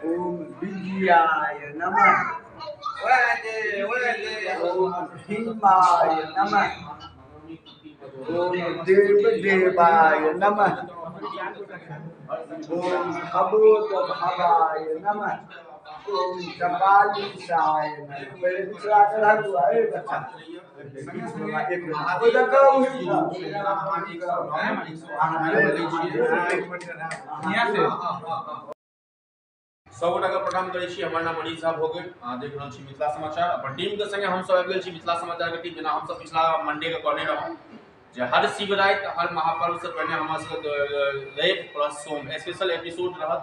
ओम विजयाय नमः। ओम भीमाय नमः। ओम देवदेवाय नमः। ओम भवोद्भवाय नमः। ओम कपालीशाय नमः। पहिले दूसरा चढ़ा हुआ है बच्चा। एक मिनट। ओ देखो। सबगोटाके प्रणाम करै छी। हमर नाम मनीष झा भऽ गेल। अहाँ देख रहल छी मिथिला समाचार। अपन टीमके संगे हमसब आबि गेल छी मिथिला समाचारके टीम। जेना हमसब पिछला मंडे के कहने रहौं जे हर शिवराति हर महापर्व से पहिने हमरा सबके रवि प्लस सोम स्पेशल एपिसोड रहत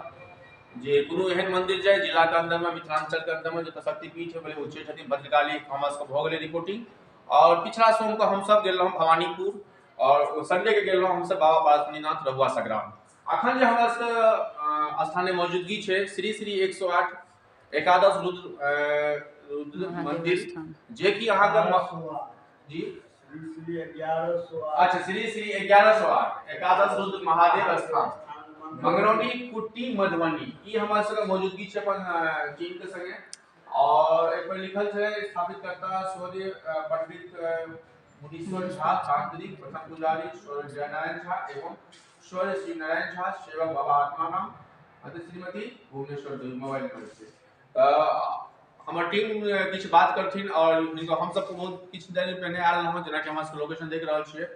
जे कोनो एहन मंदिर जाय जिलाके अंदरमे, मिथिलांचलके अंदरमे, जतऽ शक्तिपीठ भेलै, उच्चैठ छथिन, भद्रकाली, हमरा सबके भऽ गेलै रिपोर्टिंग। और पिछला सोमके हमसब गेल रहौं भवानीपुर और संडे के गेल रहौं हमसब बाबा पारसमणिनाथ रहुआ संग्राम। अखन जे हमरा सबके स्थानीय मौजूदगी छै श्री श्री 108 एकादश रुद्र रुद्र मंदिर, जे कि अहाँके जी श्री 1108। अच्छा, श्री श्री 1108 एकादश रुद्र महादेव स्थान, मंगरौनी कुट्टी, मधुबनी। ई हमरा सबके मौजूदगी छै अपन टीम के संगे। और एक पर लिखल छै स्थापित कर्ता स्वर्गीय पंडित मुनीश्वर झा तांत्रिक, प्रथम पुजारी स्वर्गीय जयनारायण झा एवं स्वर्गीय शिव नारायण झा, सेवक बाबा आत्माराम अति श्रीमती भुवनेश्वर देवी। मोबाइल नंबर छै। तऽ हमर टीम किछु बात करथिन और हमसब बहुत किछु देर पहिने आयल रहौं। जेनाकि हमरा सबके लोकेशन देख रहल छियै,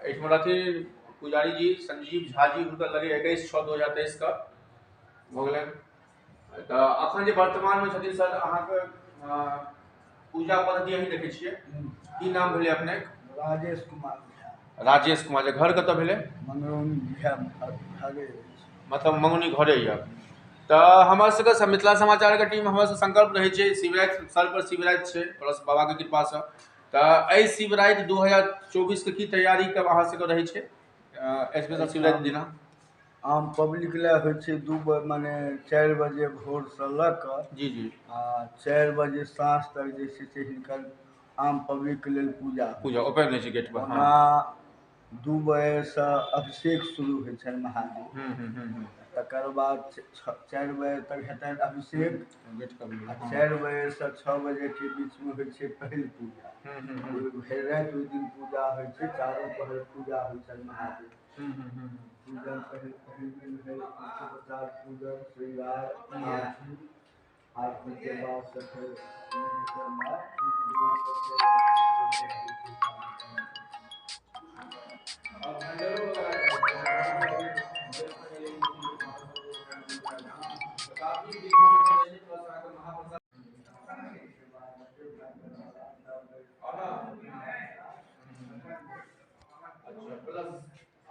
एहिठमा रहथिन पुजारी जी संजीव झा जी, हुनकर लगे 21/6/2023 के भऽ गेलनि। तऽ अखन जे वर्तमानमे छथिन सर, अहाँके पूजा पद्धति अहीं देखै छियै। की नाम भेलै अपने? राजेश कुमार झा। राजेश कुमार झा। घर कतऽ भेलै? मंगरौनी घरे। मतलब मंगरौनी घरे यऽ। तऽ हमर सबके मिथिला समाचारके टीम, हमर सबके संकल्प रहै छै, शिवराति सर पर शिवराति छै, प्लस बाबाके कृपासँ तऽ एहि शिवराति 2024 के की तैयारी कब अहाँ सबके रहै छै स्पेशल शिवराति दिना? आम पब्लिक लए होइ छै 2 बजे, मने 4 बजे भोरसँ लऽ कऽ जी जी आ 4 बजे साँझ तक जे छै से हिनकर आम पब्लिकके लेल पूजा। पूजा ओपन रहै छै गेट पर? ओना 2 बजेसँ अभिषेक शुरू होइ छनि महादेव, तकर बाद 4 बजे तक हेतनि अभिषेक आ 4 बजेसँ 6 बजेके बीचमे होइ छै पहिल पूजा। भरि राति ओहि दिन पूजा होइ छै, चारू पहर पूजा होइ छनि महादेव। पूजन पहिल पहिल दिन भेल पंचोपचार पूजन, श्रृंगार, आरती। आरतीके बाद से फेर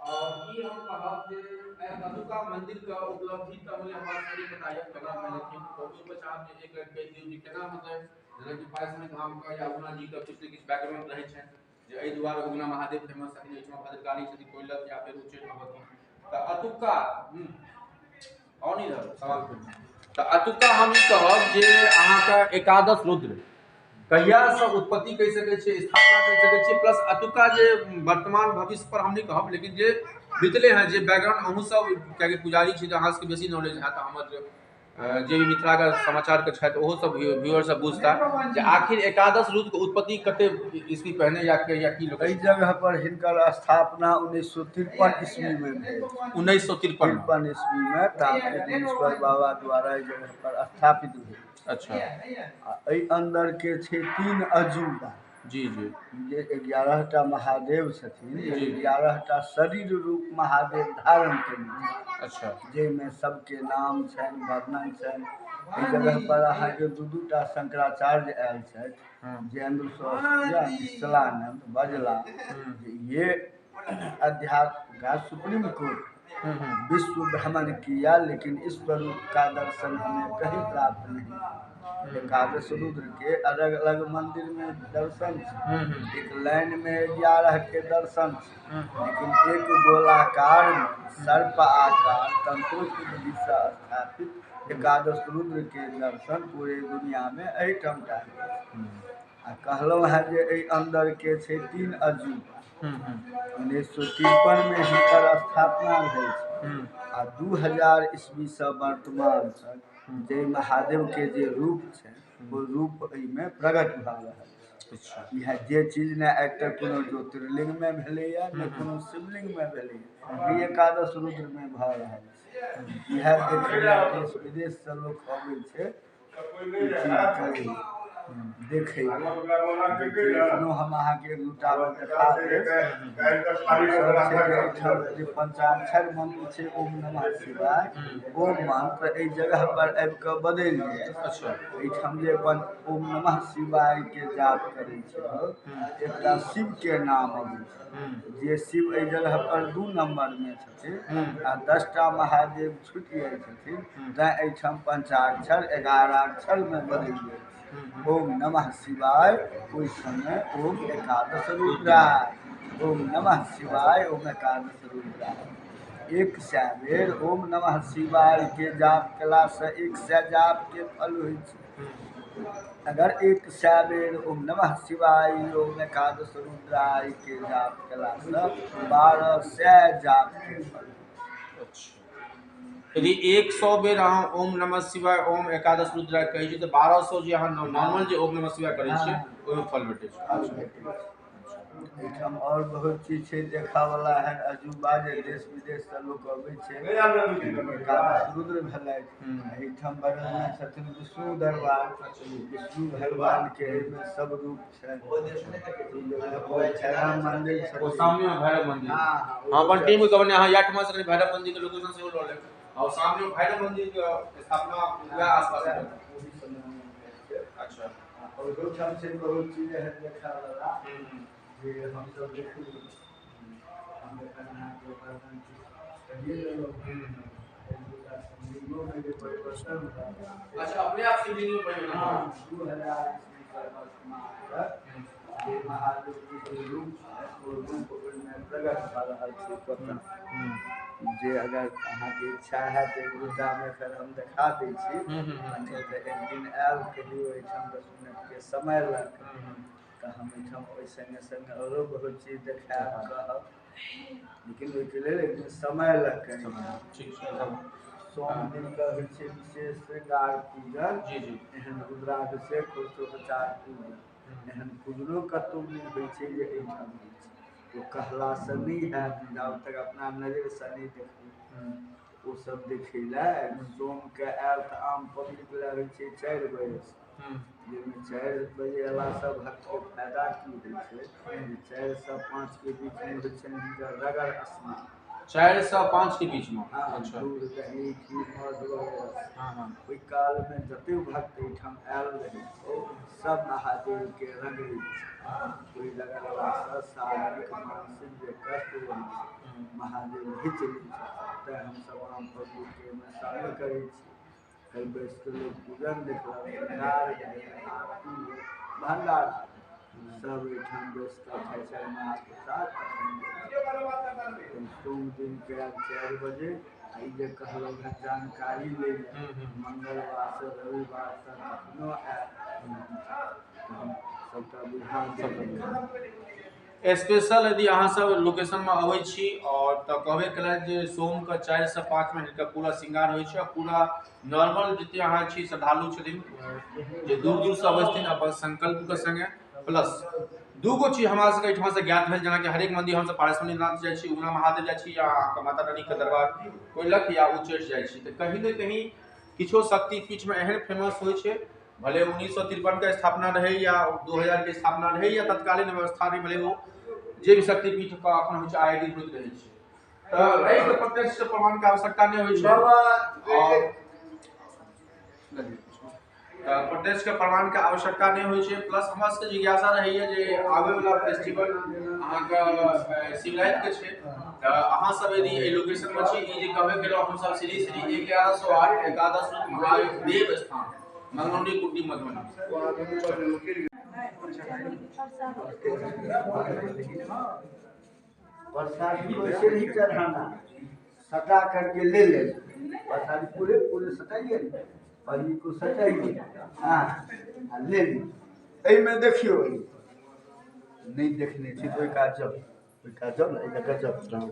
और ई हम कहब जे एतुका मंदिर के उपलब्धि तऽ हमरा सबके पता यऽ केना भेलखिन, तऽ ओहि पर चाहब जे एक लाइन कहि दियौ जे केना, मतलब जेनाकि पारसमणि धाम के या उगना जी के किछु ने किछु बैकग्राउंड रहै छनि जे एहि दुआरे उगना महादेव फेमस छथिन, एहिठमा भद्रकाली छथिन, कोइलख या फेर उच्चैठ भगवती। तऽ एतुका और नहीं रहल सवाल। तऽ एतुका हम ई कहब जे अहाँके एकादश रुद्र कहियासँ उत्पत्ति कहि सकै छियै, स्थापना कहि सकै छियै, प्लस एतुका जे वर्तमान भविष्य पर हम नहि कहब, लेकिन जे बीतले हैं, जे बैकग्राउंड अहूँ सब, कियाकि पुजारी छी तऽ अहाँ सबके बेसी नॉलेज हैत, हमर जे भी मिथिलाके समाचारके छथि ओहो सब व्यूअर सब बुझता जे आखिर एकादश रुद्रके उत्पत्ति कते ईस्वी पहिने या की एहि जगह पर हिनकर स्थापना 1953 ईस्वी में भेल। 1953 53 ईस्वी में तांत्रिक मुनीश्वर बाबा द्वारा एहि जगह पर स्थापित भेल। अच्छा। आ एहि अंदर के छै 3 अजूबा। जी जी। जे 11टा महादेव छथिन, 11टा शरीर रूप महादेव धारण केने। अच्छा। जाहिमे सबके नाम छनि, वर्णन छनि। एहि जगह पर अहाँके 2-2 टा शंकराचार्य आयल छथि। जयेंद्र सरस्वती निश्चलानंद बजला जे ये अध्यात्म का सुप्रीम कोर्ट विश्व भ्रमण किया, लेकिन इस स्वरूप का दर्शन हमें कहीं प्राप्त नहीं। एकादश रुद्र के अलग अलग मंदिर में दर्शन छै, एक लाइन में 11 के दर्शन छै, लेकिन एक गोलाकार में सर्प आकार तंत्रोक्त विधि से स्थापित एकादश रुद्र के दर्शन पूरे दुनिया में एहिठाम टा। आ कहलहुँ हेँ जे एहि अंदर के छै 3 अजूबा। 1953 में हिनकर स्थापना भेल छै। आ 2000 ईस्वीसँ वर्तमान तक जे महादेवके जे रूप छै ओ रूप एहिमे प्रकट भऽ रहल छै। इएह जे चीज ने आइ तक कोनो ज्योतिर्लिंगमे भेलैए ने कोनो शिवलिंगमे भेलैए, ई एकादश रुद्रमे भऽ रहल छै। इएह देखै लए देश विदेशसँ लोक अबै छै, ई चीज करै देखै एखनो हम अहाँके एक दूटा देखा देब। सब छै जे एहिठाम जे पंचाक्षर मंत्र छै ओम नमः शिवाय, ओ मंत्र एहि जगह पर आबि कऽ बदलि जाय। अच्छा। एहिठाम जे अपन ओम नमः शिवाय के जाप करै छै लोक, एकटा शिव के नाम अबै छै, जे शिव एहि जगह पर 2 नंबर में छथिन आ 10टा महादेव छुटि जाइ छथिन, तैं एहिठाम पंचाक्षर 11 अक्षर में बदलि जाइ छै। ओम नमः शिवाय ओहि समय ओम एकादश रुद्राय, ओम नमः शिवाय ओम एकादश रुद्राय। 100 बेर ओम नमः शिवाय के जाप कयलासँ 100 जाप के फल होइ छै। अगर 100 बेर ओम नमः शिवाय ओम एकादश रुद्राय के जाप कयलासँ 1200 जाप के फल। यदि 100 बेर अहाँ ओम नमः शिवाय ओम एकादश रुद्राय कहै छी तऽ 1200 जे अहाँ नॉर्मल जे ओम नमः शिवाय करै छियै ओहिमे फल भेटै छै। एहिठाम आओर बहुत चीज छै देखऽवला एहन अजूबा जे देश विदेशसँ लोक अबै छै। एकादश रुद्र भेलथि, एहिठाम बगलमे छथिन विष्णु दरबार, विष्णु भगवानके एहिमे सब रूप छनि। भैरव मंदिर ओ सामने भैरव मंदिर। हाँ, अपन टीम के कहबनि अहाँ याठमा से भैरव मंदिर के लोकेशन सेहो लऽ लेब। और सामने भैरव मंदिर के स्थापना वएह आसपास है। अच्छा। ओहिठाम से बहुत चीज एहन देखऽवला जे हमसब देखलियै। हम एखन अहाँके वर्णन कहिए लेलहुँ। एक दूटा शिवलिंगोमे जे परिवर्तन भेल। अच्छा, अपने आप शिवलिंग में परिवर्तन। हाँ, 2000 ईस्वी वर्तमान तक जे महादेव के जे रूप छै ओ रूप ओहिमे प्रकट भऽ रहल छै स्वतः। जे अगर अहाँके इच्छा हैत एक दूटामे एखन हम देखा दै छी, नहि तऽ एक दिन आयल कहियो एहिठाम 10 मिनटके समय लऽ कऽ तऽ हम एहिठाम ओहि सङ्गे सङ्गे आओरो बहुत चीज देखायब कहब, लेकिन ओहिके लेल एक दिन समय लऽ कऽ। ठीक छै। सोम दिनके होइ छै विशेष श्रृंगार पूजन। जी जी। एहन रुद्राभिषेक षोडशोपचार पूजन एहन पूजनो कतहु नहि होइ छै जे एहिठाम होइ छै। ओ कहलासँ नहि हैत, जाबत तक अपना नजरिसँ नहि देखबै। ओ सब देखै लए सोमके आयल तऽ आम पब्लिक लए होइ छै 4 बजे, जाहिमे 4 बजे अयलासँ भक्तके फायदा की होइ छै जे 4 से 5 के बीचमे होइ छनि हिनकर रगड़ स्नान। 4 से 5 के बीच में। हाँ, अच्छा। दूध दही घी मध वगैरह। हाँ। ओहि कालमे जतेक भक्त एहिठाम आयल रहै छै सब महादेवके रगड़ै छै। ओहि रगड़लासँ शारीरिक मानसिक जे कष्ट रहै छै महादेव घीच लै छथिन। तैँ हमसब आम पब्लिकके एहिमे शामिल करै छी। फेर बैस कऽ लोक पूजन देखलक, श्रृंगार भेल, आरती भेल, भण्डार सब एहिठाम बैस कऽ खाइ छै महाप्रसाद। तखन सोम दिनके आयल 4 बजे। आ ई जे कहलहुँ हेँ जानकारी लै लए, मंगलवार से रविवार तक कखनो आयल तऽ हम सबटा बुझा देब। स्पेशल यदि अहाँ सब लोकेशन में अबै छी और तऽ कहबे केलथि जे सोम के 4 से 5 में हिनकर पूरा श्रृंगार होइ छै। पूरा नॉर्मल जते अहाँ छी श्रद्धालु छथिन जे दूर दूर से अबै छथिन अपन संकल्प के संगे। प्लस दूगो चीज हमरा सबके एहिठाम से ज्ञात भेल, जेनाकि हरेक मंदिर हमसब पारसमणिनाथ जाइ छी, उगना महादेव जाइ छी या अहाँके माता रानी के दरबार कोइलख या उच्चैठ जाइ छी, तऽ कहीं ने कहीं किछो शक्तिपीठ में एहन फेमस होइ छै, भले 1953 के स्थापना रहै या 2000 के स्थापना रहै या तत्कालीन व्यवस्था रहै, भले ओ जे भी शक्तिपीठ के अखन होइ छै आए दिन होइत रहै छै, तऽ एहिके प्रत्यक्ष प्रमाण के आवश्यकता नहि होइ छै। और तऽ प्रत्यक्ष के प्रमाण के आवश्यकता नहि होइ छै। प्लस हमरा सबके जिज्ञासा रहैया जे आबैवला फेस्टिवल अहाँके शिवरात्रि के छै, तऽ अहाँ सब यदि एहि लोकेशन में छी, ई जे कहबे केलहुँ हमसब श्री श्री 1108 एकादश महादेव स्थान मंगरौनी कुट्टी मधुबनी। प्रसाद को ऐसे नहीं चढ़ाना, सटा करके ले लेना। प्रसाद पूरे पूरे सटाइए, पन्नी को सटाइए, हाँ ले ली। एहिमे देखियौ, नहीं देखने छी तो ओहि काज जाउ, ओहि काज जाउ ने, एहि जगह जाउ।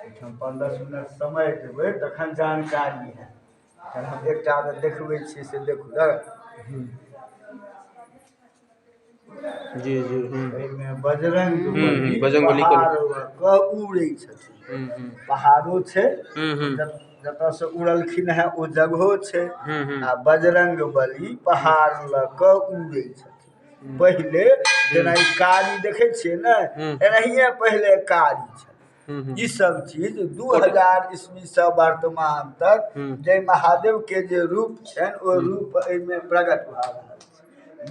एहिठाम 5-10 मिनट समय देबै तखन जानकारी हैत। तखन हम एकटा देखबै छी से देखू। जी जी। एहिमे बजरंग बजरंगबली के उड़ै छथिन। पहाड़ो छै, जतऽ से उड़लखिन हेँ ओ जगहो छै, आ बजरंग बली पहाड़ लऽ कऽ उड़ै छथिन। पहिले जेना ई कारी देखै छियै ने, एनाहिए पहिले कारी छलै। ई सब चीज 2000 ईस्वी से वर्तमान तक जय महादेव के जे रूप छनि ओ रूप एहिमे प्रकट भऽ रहल छै।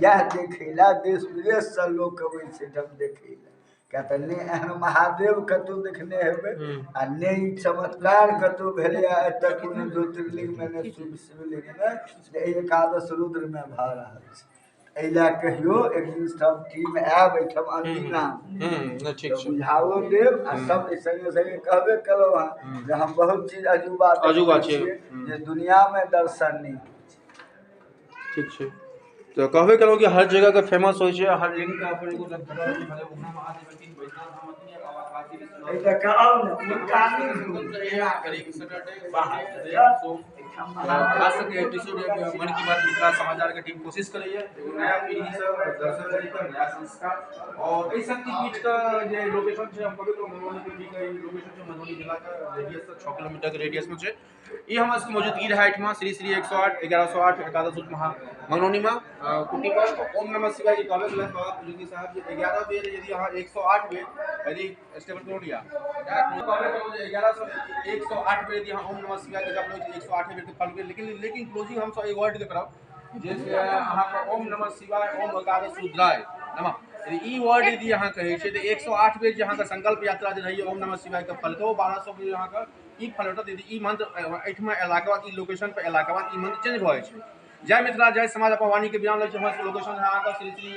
इएह देखै लए देश विदेशसँ लोक अबै छै एहिठाम देखै लए, किया तऽ नहि एहन महादेव कतहु देखने हेबै आ नहि ई चमत्कार कतहु भेलैए एतऽ कोनो ज्योतिर्लिंगमे, नहि शिवलिंगमे, जे एहि एकादश रुद्रमे भऽ रहल छै। एहि लए कहियो एक दिन सब टीम आयब एहिठाम अनदिना बुझाओ देब आ सब संगे संगे कहबे केलहुँ हँ जे हम बहुत चीज अजूबा अजूबा छियै जे दुनियामे दर्शन नहि होइ छै। ठीक छै, तऽ कहबे केलहुँ कि हर जगहके फेमस होइ छै, हर लिंगके अपन एगो खास करके एपिसोड मन की बात मिथिला समाचार के टीम कोशिश करैए एगो नया पीढ़ी से दर्शन करैके नया संस्कार और एहि शक्तिपीठ के जे लोकेशन छै, हम कहबे केलहुँ मधुबनी के लोकेशन छै, मधुबनी जिलाके रेडियस से 6 किलोमीटर के रेडियस में छै। ई हमर सबके मौजूदगी रहै एहिठमा श्री श्री 108 1108 एकादश महा मंगरौनी में कुटी पर। ओम नमः शिवाय जी कहबे केलथि बाबा पूजनी साहब जे 11 बेर यदि अहाँ 108 बेर यदि स्टेबल करो लिया कहबे केलहुँ जे 1108 बेर यदि अहाँ ओम नमः शिवाय के जप लै छी 108 बेर के फल भेल। लेकिन लेकिन क्लोजिंग हमसब एहि वर्ड के करब जे अहाँके ओम नमः शिवाय ओम एकादश रुद्राय नमः, यदि ई वर्ड यदि अहाँ कहै छियै तऽ 108 बेर जे अहाँके संकल्प यात्रा जे रहैए ओम नमः शिवाय के फलके ओ 1200 बेर अहाँके ई फल भेटत। यदि ई मंत्र एहिठमा अयलाके बाद, ई लोकेशन पर अयलाके बाद ई मंत्र चेंज भऽ जाइ छै। जय मिथिला जय समाज अपन वाणी के विराम लै छी। हमर सबके लोकेशन है अहाँके श्री श्री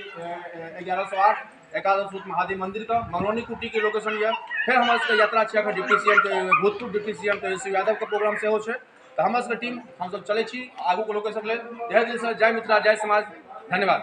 1108 एकादश रुद्र महादेव मंदिर के मंगरौनी कुटी के लोकेशन यऽ। फेर हमर सबके यात्रा छै अखन डिप्टी सीएम के, भूतपूर्व डिप्टी सीएम तेजस्वी यादव के प्रोग्राम सेहो छै। तऽ हमर सबके टीम हमसब चलै छी आगूके लोकेशन लेल। तहे दिलसँ जय मिथिला जय समाज, धन्यवाद।